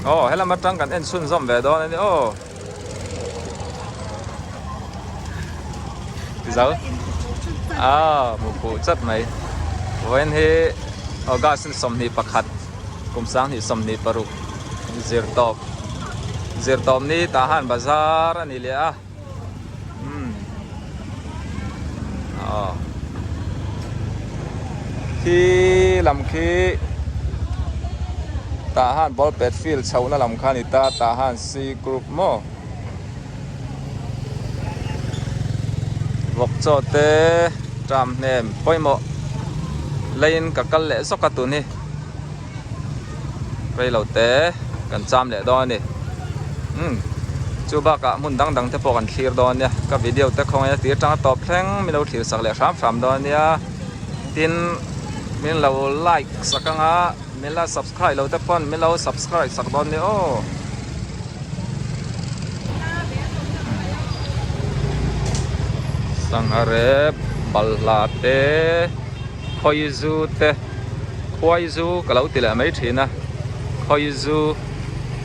Aw helam atang kan en chhunzawm ve dawn a ni aw. Zo ah hmu fuh chat mai. Vawiin hi August ni 21 kum 2026 zirtawp zirtawp ni tah han bazar a ni leh a. Umm aw khi lam khi tah han ball pet field chhohna lam kha a ni ta tah han C group maw vawk chaw te tram hnem pawimawh leiin ka kal leh zawk a tun hi. Reilo te kan cham leh dawn a ni. Umm chu bakah hmun dang dang te pawh kan thlir dawn a nia. Ka video te khawngaih a tir tanga tawp thleng min lo thlir sak leh hram hram dawn a nia. Tin min lo like sak anga min la subscribe lo te pawn min lo subscribe sak dawn a nia aw. Sangha rep balhla te. Khawizu te khuaizu ka lo ti leh mai thin a khawizu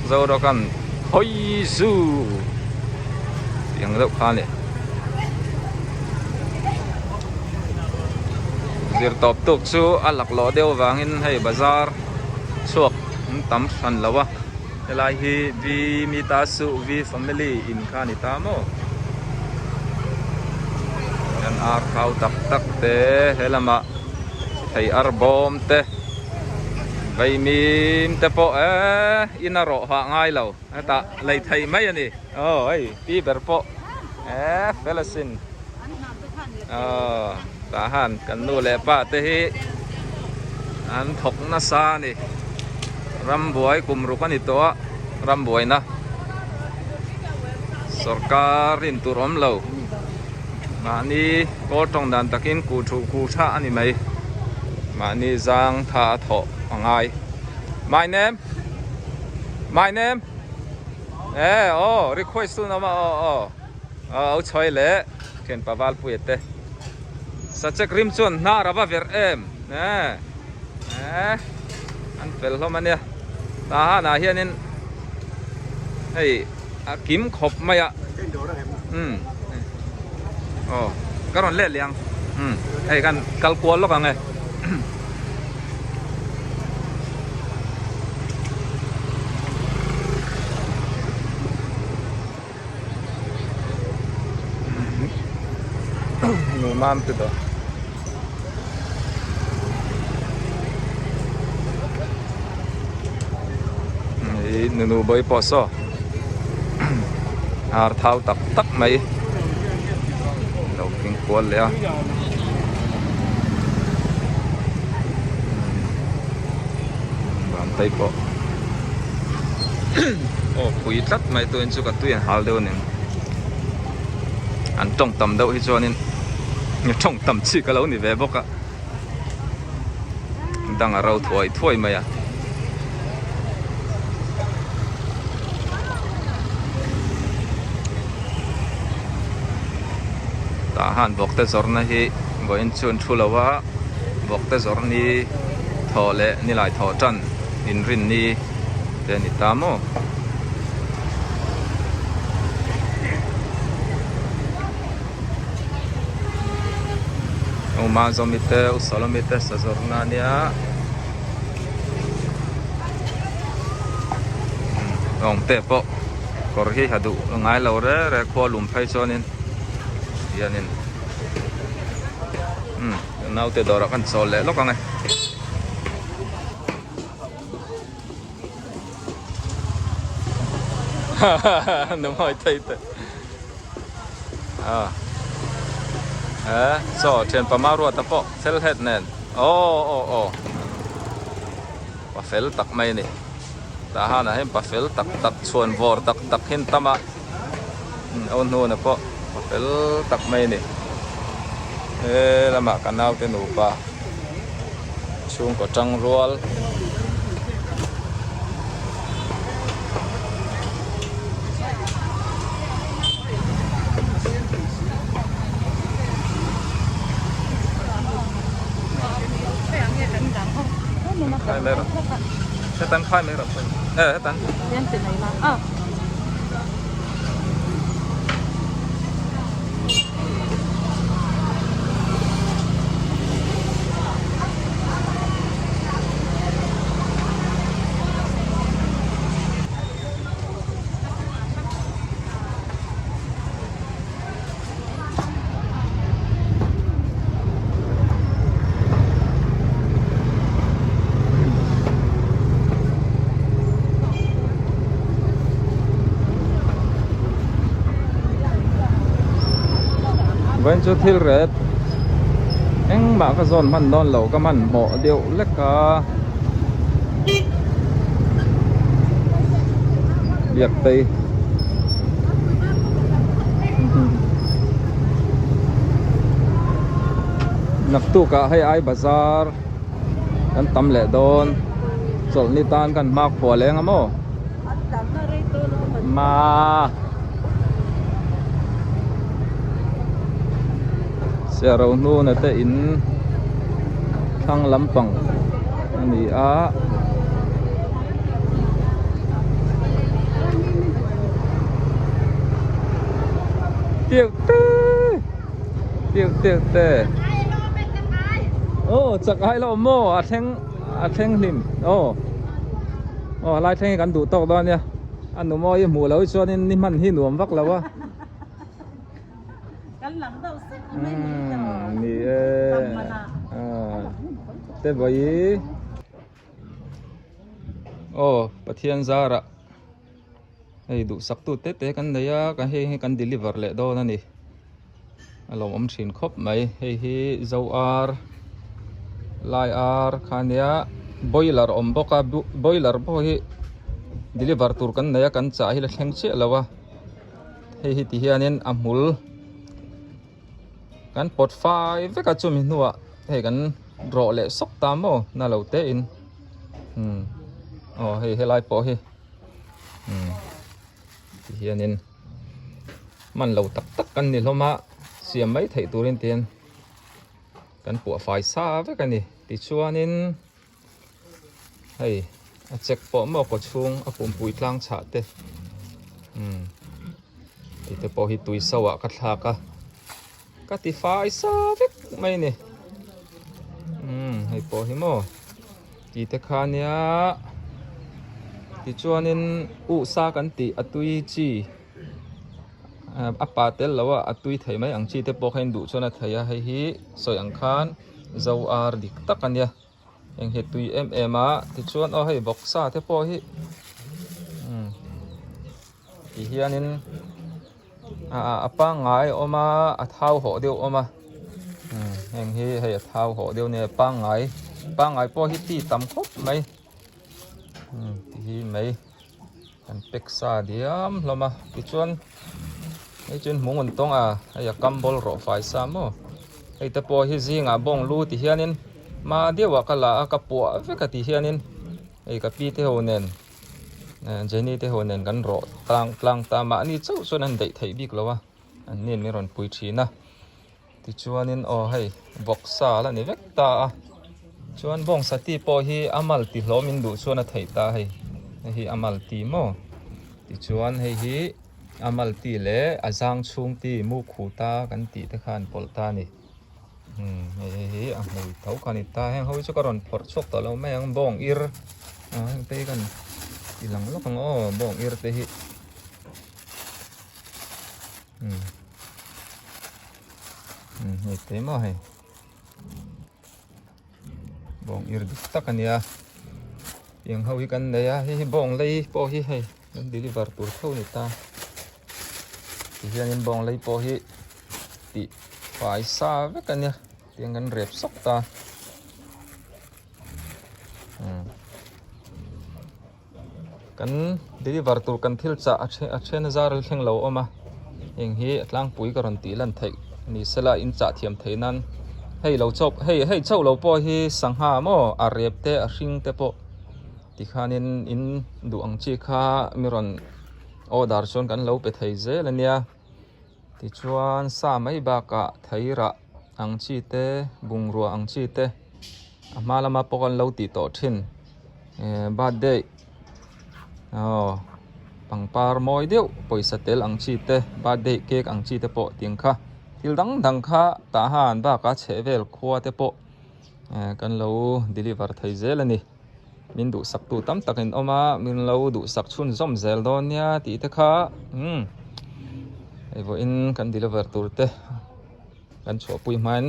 Zorawkan khawizu tih ang deuh kha a ni zirtawp tuk chu a laklawh deuh avangin hei bazar chhuak an tam hran lo a helai hi V Mita Suh V Family in kha a ni ta maw. Kan ar thau tak tak te he lamah thei ar bawm te vaimim te pawh eee in a rawh hah ngai lo hetah lei theih mai a ni aw hei pi ber pawh eee fel asin aw tah han kan nu leh pa te hi an thawk nasa a ni rambuai kum ruk a ni tawh a rambuaina. Sorkar in tur awm lo. Mahni kawl tawng dan takin ku thu ku tha a ni mai. Mahni zang tha a thawh a ngai. My name? My name? Eh aw request tu awm a aw aw. Aw au chhawi leh thian paval puia te. Sachek rim chuan hnar a va verh em. Eh eh an fel hlawm a nia. Tahan ah hianin hei a kim khawp mai a umm aw ka rawn let leh ang umm hei kan kal kual lawk ang e. Nuam te daw. Ih nunu bawi pawh saw ar thau tak tak mai lo keng kual leh a. Vantei pawh aw pui tlat mai tuin chu ka tui an hal deuh a ni an tawng tam deuh hi chuanin tawng tam chi ka lo ni ve bawk a dang a ro thuai thuai mai a. Tah han vawkte zawrhna hi vawiin chu an thu lo a vawkte zawrh ni thawh leh nilai thawh tan inrin ni te a ni ta maw. Uma zawmi te u Salomi te sa zawrhna a nia awngte pawh kawr hi ha duh ngai lo reng reng khua lum phei chuanin hianin umm naute dawrah khan chawl leh lawk ang e. Numawi thei te a e chaw thian pama ruata pawh fel het nen aw aw aw pa fel tak mai a ni tah hanah hian pa fel tak tak chhuan vawr tak tak hi an tam a aw hnuna pawh pa fel tak mai a ni he lamah ka naute nupa chhungkaw tang rual. Khai mai rawh. Setan khai mai rawh. E hetan. Hian pe mai la. Ah. Vawiin chu thil ret engmah ka zawn hman dawn lo ka hmanhmawh deuh lek a biak phei. Naktukah hei ai bazar kan tam leh dawn chawlhni tan kan hmak phuah leng a maw ma Siaro hnuna te in thlang lampang a ni a. Tieu te tieu tieu te oh chak ai lo maw a thleng a thleng hlim oh oh lai thleng hi kan duh tawk dawn nia a nu mawi hi hmuh loh hi chuanin ni hman hi nuam vak lo a. Kan lang deuh sek mai ni tawh. Ni e. Te vawi. Aw Pathian zarah hei duhsak tu te te kan nei a ka hei hi kan deliver leh dawn a ni a lo awm thin khawp mai hei hi zo ar lai ar kha nia boiler awm bawk a boiler pawh hi deliver tur kan nei a kan chah hi la thleng chiah lo a hei hi ti hianin a hmul. Kan pawt fai vek a chumi hnuah hei kan rawh leh sawk ta maw na lo te in umm aw hei helai pawh hi umm ti hianin hman lo tak tak kan ni hlawm a siam mai theih turin ti hian kan puah fai sa vek a ni tichuanin hei a check pawh maw kaw chhung a pumpui tlang chhah te umm tih te pawh hi tui so ah ka thlak a ka ti fai sa vek mai a ni umm hei pawh hi maw tih te kha nia tichuanin uhsa kan tih a tui chi a pa tel lo a a tui thei mai ang chi te pawh kha in duh chuan a thei a hei hi sawi ang khan zo ar dik tak a nia. Eng hi tui em em a tichuan aw hei bawksa te pawh hi umm ti hianin ah a pangngai a awm a a thau hawh deuh a awm a umm heng hi hei a thau hawh deuh a nia pangngai pangngai pawh hi ti tam khawp mai umm ti hi mai kan pack sa diam hlawm a tichuan hei chuan hmung an tawng a hei a kam bawl rawh fai sa maw hei te pawh hi zingah bawng lu ti hianin hma deuhah ka la a ka puah vek a ti hianin hei ka pi te ho nen eh Jenny te ho nen kan rawh tlang tlang ta mahni chauh chuan an daih theih bik lo a an nen min rawn pui thin a. Tichuanin aw hei vawksa la ni vek ta a chuan bawngsa ti pawh hi a mal ti hlawm in duh chuan a theih ta hei hei hi a mal ti maw tichuan hei hi a mal ti leh a zang chhung ti mu khu ta kan tih te khan pawlh ta a ni umm hei hei hi a hmui tho kha a ni ta heng ho hi chu ka rawn phawrh chhuak tawh lo mai ang bawng ir aw heng te hi kan ti lang lawk ang aw bawng ir te hi umm. Hei te maw hei bawng ir dik tak a nia tiang ho hi kan nei a hei hi bawng lei pawh hi hei kan deliver tur tho a ni ta tihianin bawng lei pawh hi tih fai sa vek a nia tiang kan rep sawk ta Kan deliver tur kan thil chah a a then a zar thleng lo awm a heng hi a tlangpui ka rawn tih lan theih ni sela in chah thiam theih nan hei lo chauh hei hei chauh lo pawh hi sangha maw a rep te a hring te pawh tikhanin in duh ang chi kha mi rawn order chuan kan lo pe thei zel a nia tichuan sa mai bakah theirah ang chi te bungrua ang chi te a hma lama pawh kan lo tih tawh thin. Birthday. Aw pangpar mawi deuh pawisa tel ang chi te birthday cake ang chi te pawh tiang kha thil dang dang kha tah han bakah chhehvel khua te pawh eh kan lo deliver thei zel a ni. Min duhsak tu tam tak in awm a min lo duhsak chhunzawm zel dawn nia tih te kha umm hei vawiin kan deliver tur te kan chhuahpui hmain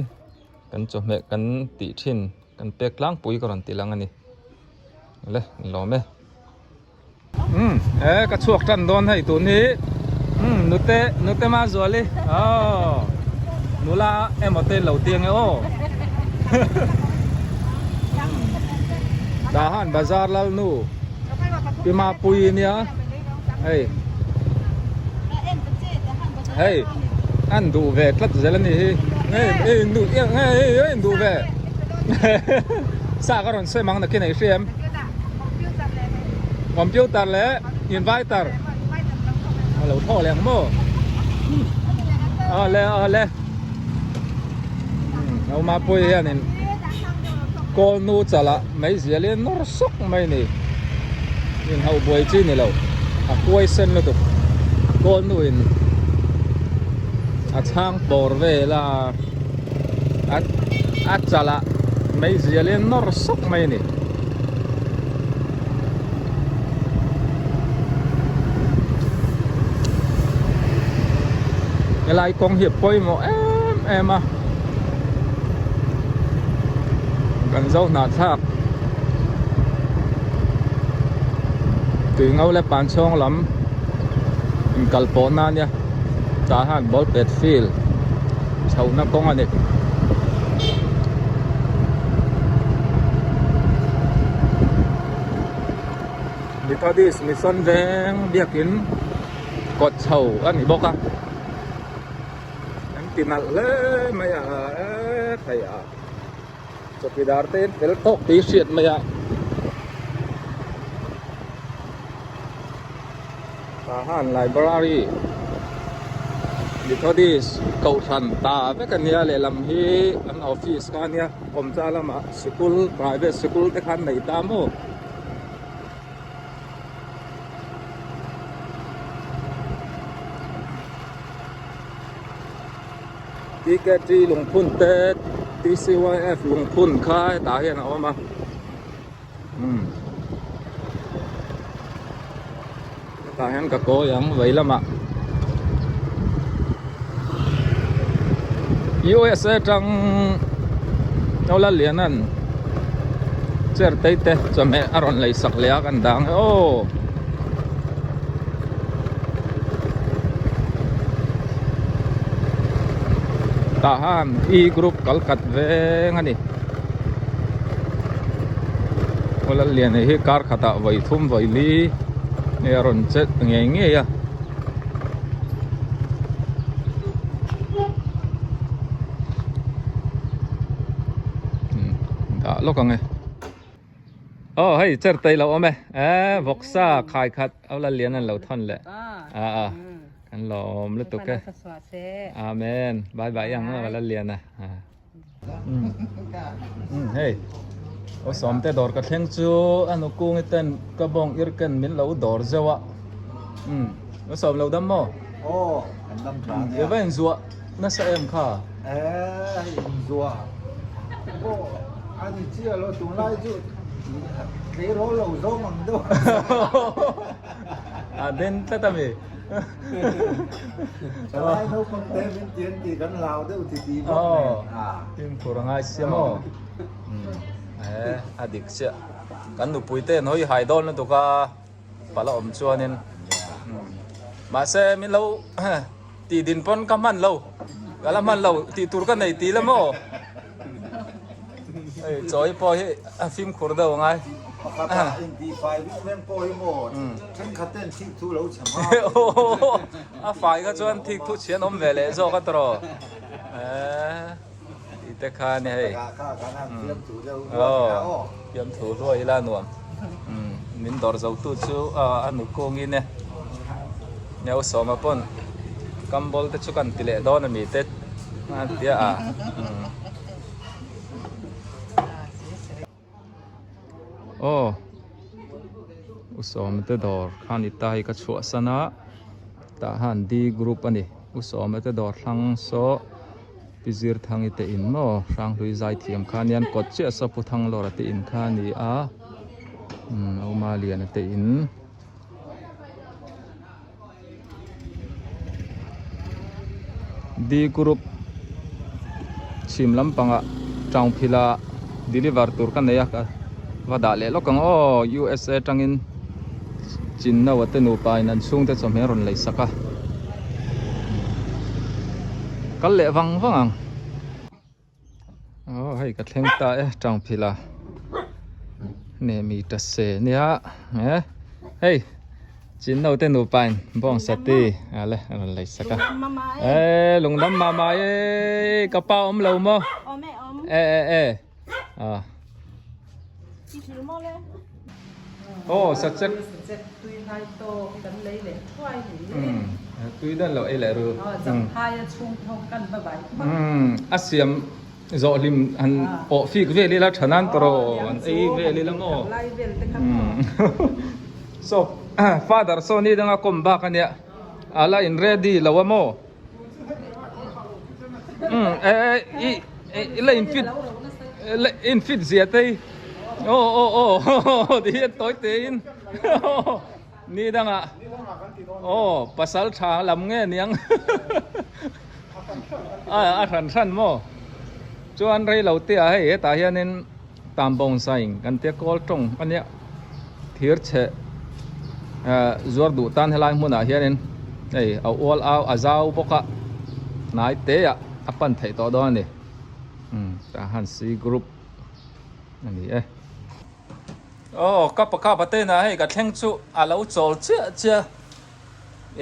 kan chawhmeh kan tih thin kan pek tlangpui ka rawn ti lang a ni le ni lawm e umm e ka chhuak tan dawn hei tun hi umm nute nute ma zuali aw nula emaw te lo ti ange aw tah han bazar lalnu pi mapui nia hei hei an duh ve tlat zel a ni hi hei hei in duh hei hei in duh ve sa ka rawn sawi mang nakin ei hria em computer leh inviter a lo thaw leh ang maw awle awle Nauma pawh hianin kawl nu chalah mai zial in nawr sawk mai a ni inhauh buai chi ni lo a kuai sen lutuk kawl nu in a chhang pawr vel a a chalah mai zial in nawr sawk mai a ni. Helai kawng hi a pawimawh em em a kan zo hnahthlak tui ngo leh pan chhawng lam inkal pawh na ania tah hian ball pet field chhohna kawng a ni. Methodist Mission Veng biakin kawt chho a ni bawk a an ti nalh hle mai a e thei a chawkidar te in fel tawk tih hriat mai a tah han library Methodist kohhran ta vek a nia lehlam hi an office kha a nia kawmcha lamah sikul private sikul te khan nei ta maw. TKT lungphun te TCYF lungphun kha hetah hian a awm a umm hetah hian ka kawi ang vei lamah USA atang Lawlaliana'n chair te te chawhmeh a rawn lei sak leh a kan dang e aw. Tah han E group kal khat veng a ni. Lawlaliana hi kar khatah vawi thum vawi li nge a rawn chet ngei ngei a. Dah lawk ang e. Aw hei chair te ilo awm e. Eh vawksa khai khat au la lian an lo thawn leh. A a kan lawm lutuk e. Amen. Bye bye ang la la lian a. Hei aw sawmte dawr ka thleng chu a nukung i ten ka bawng ir ken min lo dawr zeuh a umm aw sawm lo dam maw aw kan dam tha ania i va inzuah nasa em kha eh hei inzuah pawh a ni chiah lo tunlai chu tleirawl lo zawm ang deuh a den tlat a mi. Thalai naupang te min ti an tih kan hlau deuh ti ti bawk nen. Aw, fimkhur a ngai sia maw? Eh, a dik chiah. Kan nupui te an hawi hai dawn lutuk a, pala awm chuanin. Mahse, min lo tih din pawn ka hman lo. Ka la hman lo, tih tur ka nei ti la maw? Hei chawi pawh hi a fimkhur deuh angai. Pakhat ah intihfai vek veng pawh hi maw thenkhat ten thik thu lo chhe hma. A fai kha chuan thik thu chhian awm ve leh zawk a tawrh aw. Eeh tih te kha a ni hei. Takah kha kan han fiam thu deuh hluai ila aw. Fiam thu hluai ila nuam. Min dawr zo tu chu a nu kungin e. Neu sawma pawn kambol te chu kan ti leh dawn a mi te a tia a. Aw. U Sawma te dawr kha ni ta hi ka chhuahsan a tah han D group a ni U Sawma te dawr thlang saw Pi Zirthangi te in maw Hranghlui zaithiam kha anian kawt chiah saw Pu Thanglawra te in kha a ni a umm Uma Liana te in. D group chhim lampangah Townphila deliver tur ka nei a ka va dah leh lawk ang aw USA atangin Chinno a te nupa in an chhungte chawhmeh a rawn lei sak a kal leh vang vang ang. Aw hei ka thleng ta e Tangphila nge mi ta se nia e hei chin no te nupa in bawng sati ale a rawn lei sak a e lungdam mama e ka pa awm lo maw e e e a Aw sachek Sachek tui hnai tawk kan lei leh thuai ni. Umm tui dan lo ei leh ru. Aw Champhai a chhung thawk kan va bai hmak. Umm a siam zawh hlim han awh fik vel ila tha nan tawh rawh an ei vel ila maw. Lai vel te kha maw. So father saw ni danga kawm bak ania ala in ready lo a maw. Umm e i i la in fit la in fit zia te hi aw aw aw ti hian tawi te in ni dangah aw pasal tha lam nge niang a a hran hran maw chuan rei lo te ah hei hetah hianin tambawng sain kan tia kawl tawng ania thir chhe ah zuar duh tan helai hmunah hianin hei a ual au a zau bawk a hnai te ah a pan theih tawh dawn a ni umm tah han C group a ni e. Aw ka pa kapa te na hei ka thleng chu a lo chawl chiah chiah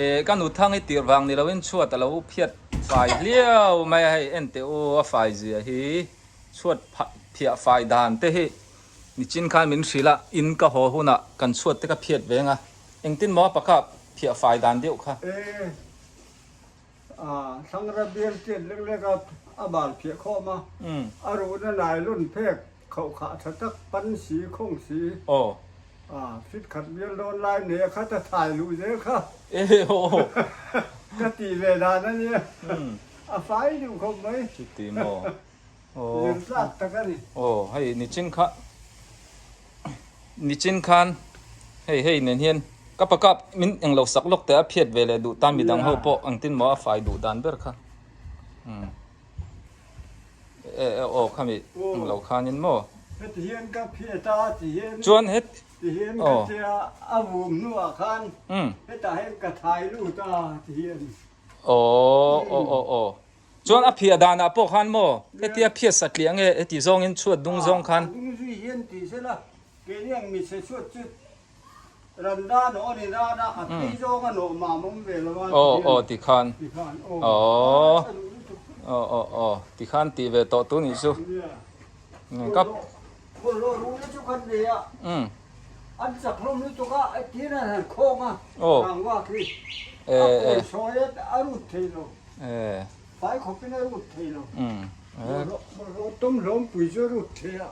eh ka nu thang hi tir vang ni loin chhuat a lo phiat fai hliau mai a hei en teh u a fai zia hi. Chhuat phiah fai dan te hi nichin khan min hrilh a, in ka haw hunah kan chhuat te ka phiat ve ang a, engtin maw a pakha phiah fai dan deuh kha? E, a thlangra bial tiat lek lek a, a bal phiah khawm a, a ruhna nylon phek khauh khah tha tak pan si khawng si, a fit khat bial dawn lai nei a khat a thai luh zel kha. E aw. Ka tih ve dan a nia. A fai duh khawp mai. Chuti maw? Aw. Zir tlak tak a ni. Aw hei nichin kha nichin khan hei hei nen hian ka pa kap min englo sak lawk teh a phiat ve leh duh tan midang ho pawh engtin maw a fai duh dan ber kha umm e aw khami englo khanin maw. Heti hian ka phiat a ti hian. Chuan het Ti hian ka tia a vum hnuah khan hetah hian ka thai lut a ti hian. Aw aw aw aw. Chuan a phiah danah pawh khan maw hetia phiat satliah nge heti zawngin chhuat dung zawng khan. A dung zui hian ti sela keini ang michhe chhuat chu ran dan aw ni dan a a phei zawng a nawh mam awm ve lo a ti hian. Aw aw ti khan. Ti khan aw. Aw aw aw aw ti khan tih ve tawh tu nih chu. Nia. Bawlhhlawh ru na chu kan nei a, an chak hlawm lutuk a, tin an han khawng a, rangva khi a kawi sawi a, a rut thei lo, fai khawpin a rut thei lo, bawlhhlawh tawm hlawm pui chu a rut thei a.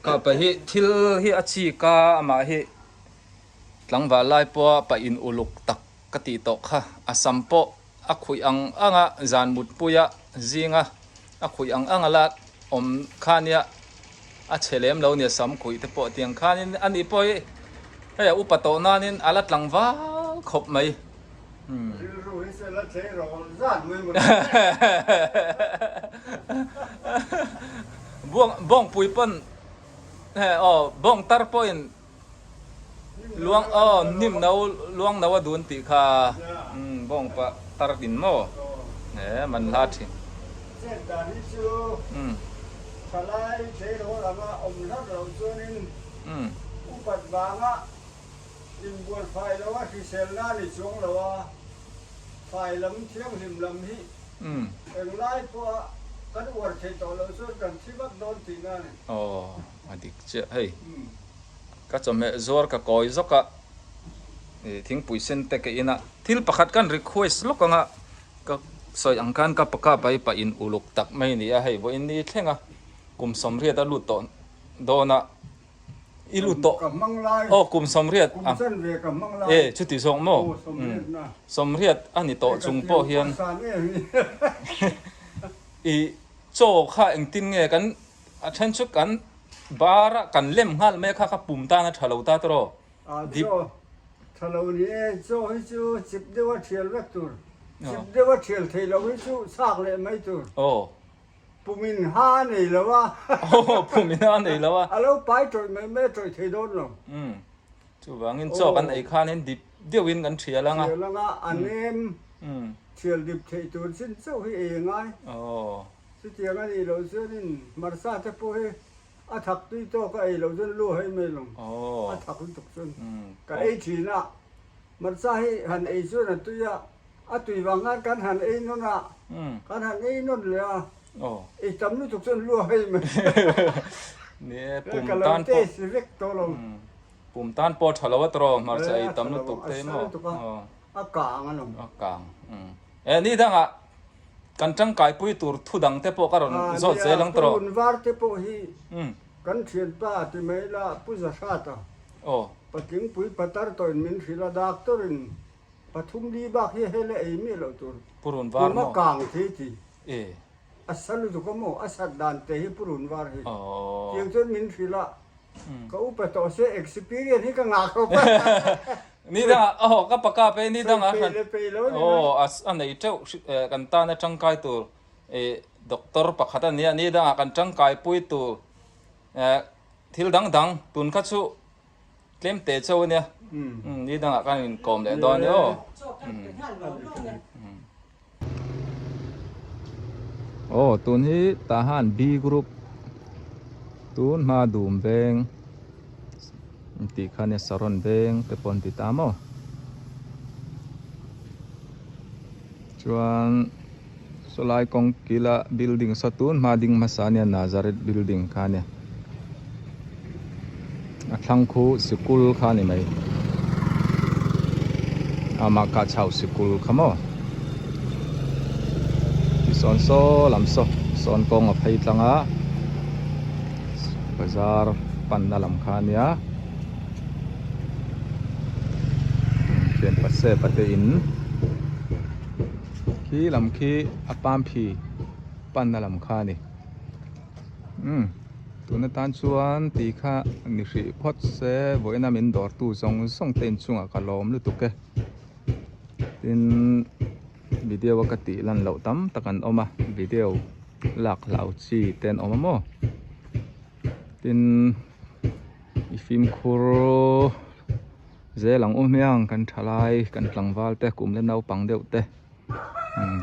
Kapa hi thil hi a chik a, amah hi tlangval lai pawha pa in uluk tak ka tih tawh kha, a sam pawh a khuih ang ang a, zan mutpui a zing a, a khuih ang ang a la awm kha nia a chhe lem lo nia sam khuih te pawh tiang khanin a ni pawh hi hei a upa tawh nanin a la tlangval khawp mai. Rilru hi chu la thlei rawh zat mai maw. Buang bawngpui pawn he aw bawng tar pawhin Luang aw hnim no luang no a dun tih kha umm bawng pah tar din maw he man hla thin. Chet dan hi chu thalai tleirawl anga awm hlat loh chuanin upat vanga inbual fai lo a hrisel na ni chuang lo a, fai lam thianghlim lam hi englai pawha kan uar theih tawh loh chuan kan thi vak dawn tihna a ni. Aw a dik chiah hei. Ka chawhmeh zuar ka kawi zawk a, ih thingpui sen te ka in a, thil pakhat kan request lawk ang a, ka sawi ang khan ka paka pai pah in uluk tak mai a ni a, hei vawiin ni thleng a, kum sawmriat a lut tawh dawn a, I lut tawh. Ka hmang lai. Aw kum sawmriat. Kum chanve ka hmang lai. E chuti zawk maw? Aw sawmriat na. Sawmriat a ni tawh chung pawh hian. Ka san em hi. I chaw kha engtin nge kan a then chu kan bar a kan lem nghal mai kha ka pum tan a tha lo ta tawh. A chaw tha lo ni e, chaw hi chu chip deuh a thial vek tur. Chip deuh a thial thei lo hi chu chak leh mai tur. Aw. Pumin ha a nei lo a. Aw, pumin ha a nei lo a. A lo pai tawih mai mai a tawih thei dawn lo. Umm, chuvangin chaw kan ei khanin dip deuhin kan thial ang a. Thial ang a, a nem thial dip theih tur chin chauh hi ei a ngai. Aw. Chutiang a nih loh chuanin hmarcha te pawh hi a thak tui tawk a ei loh chuan lu hei mai lo. Aw. A thak lutuk chuan ka ei thin a, hmarcha hi han ei chuan a tui a. A tui vang khan kan han ei nawn a, kan han ei nawn leh a, ei tam lutuk chuan lu a hei mai. Ni e, pum tan pawh. Ka lo taste vek tawh lo. Pum tan pawh tha lo a tawh hmarcha ei tam lutuk te maw. A kang a lo. A kang. E ni dangah kan tangkai pui tur thu dang te pawh ka rawn zawt zel ang tawh. Purun var te pawh hi kan thianpa ti mai la Pu Zahrata Patlingpui Patar tawhin min hrilh a, doctor in Pathum li bak hi hel a ei miah loh tur. Purun var maw? Kum a kang thei ti. E. A sa lutuk a maw? A sat dan te hi purun var hi. Aww. Tiang chuan min hrilh a. Ka upa tawh se experience hi ka ngah khawp a. Ni dangah aw ka paka pe ni dangah hran. Sawi peih leh peih lo ni mai. Aw a nei teuh kan tana tangkai tur doctor pakhat a nia ni dangah kan tangkai pui tur thil dang dang tun kha chu Tlem teh chauh a nia. Ni dangah khan in kawm leh dawn nia aw. Aw tun hi tah han B group tun hma dum veng tih kha nia saron veng te pawh an ti ta maw. Chuan sawlai kawng kila building saw tun hma ding hmasa ania Nazareth building kha ania a thlang khu sikul kha ani mai amah kah chau sikul kha maw tisawn saw lam saw sawn kawng a phei tlang a bazar panna lam kha ania thianpa sepa te in khi lam khi a palm phi panna lam kha a ni umm tuna tan chuan tih kha ni hrih phawt se vawiina min dawr tu zawng zawng te inchungah ka lawm lutuk e tin video a ka tih lan loh tam tak an awm a video lak hlau chi te an awm a maw. Tin, i fimkhur zel ang u hmiang kan thalai kan tlangval te kum la naupang deuh te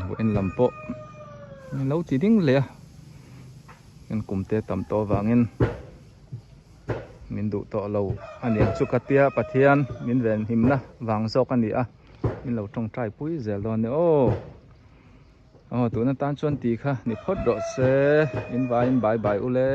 vawiin lam pawh an lo ti ding leh a kan kum te tam tawh avangin min duh tawh lo a niang chu ka tia Pathian min venhimna vang zawk a ni a min lo tawngtai pui zel dawn a ni aw. Aw tuna tan chuan tih kha ni phawt rawh se in vaiin bye bye ule.